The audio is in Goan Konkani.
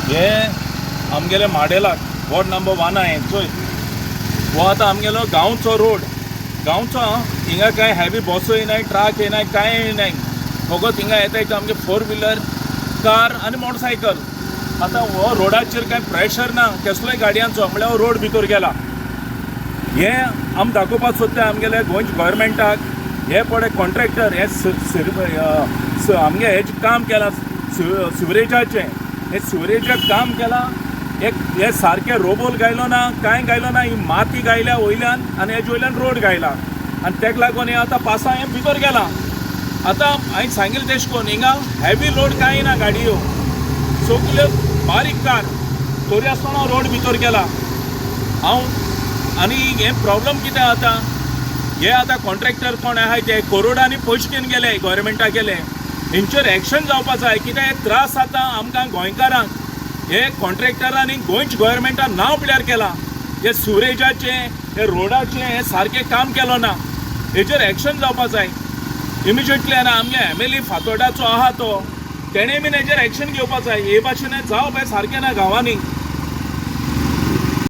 हे आमगेले माडेलाक वॉर्ड नंबर 1 आहे चोय. हो आतां आमगेलो गांवचो रोड, गांवचो आं. हिंगा कांय हेवी बसो येनाय, ट्रक येनाय, कांय येनाय. फकत हिंगा येताय ते आमगे फोर व्हिलर, कार आनी मोटरसायकल. आतां हो रोडाचेर कांय प्रेशर ना केसलोय गाडयांचो, म्हळ्यार हो रोड भितर गेला. हे आमी दाखोवपाक सोदता आमगेले गोंयच्या गोवोरमेंटाक, हे पळय कॉन्ट्रॅक्टर हे आमगे हेजें काम केलां, सिवरेजाचें, हे सिवरेजाक काम केलां. एक हे सारकें रोबोल गायलो ना, कांय गायलो ना. ही माती गायल्या वयल्यान आनी हेजे वयल्यान रोड गायला आनी तेका लागून हे आतां पासां हें भितर गेलां. आतां हांवें सांगिल्लें तेश कोन्न हिंगा हेवी लोड कांय ना, गाडयो सगल्यो बारीक कार, तरी आसतना रोड भितर गेला. हांव आनी हे प्रॉब्लम कितें आतां, हे आतां कॉन्ट्रॅक्टर कोण आहाय ते करोडांनी पयशे घेवन गेले गोवोरमेंटा गेले. हेंचेर एक्शन जावपा जाय, कित्याक हे त्रास जाता आमकां गोंयकारांक. हे कॉन्ट्रॅक्टरांनी गोंयच्या गोवोरमेंटान नांव पिड्यार केलां. हे सिवरेजाचें, हे रोडाचें हे सारकें काम केलो ना. हेचेर एक्शन जावपा जाय इमिजिएटली. आनी आमगे एमएलए फातोर्डाचो आहा तो, तेणें बीन हेजेर एक्शन घेवपा जाय. हे भाशेन जावप हें सारकें ना गांवांनी.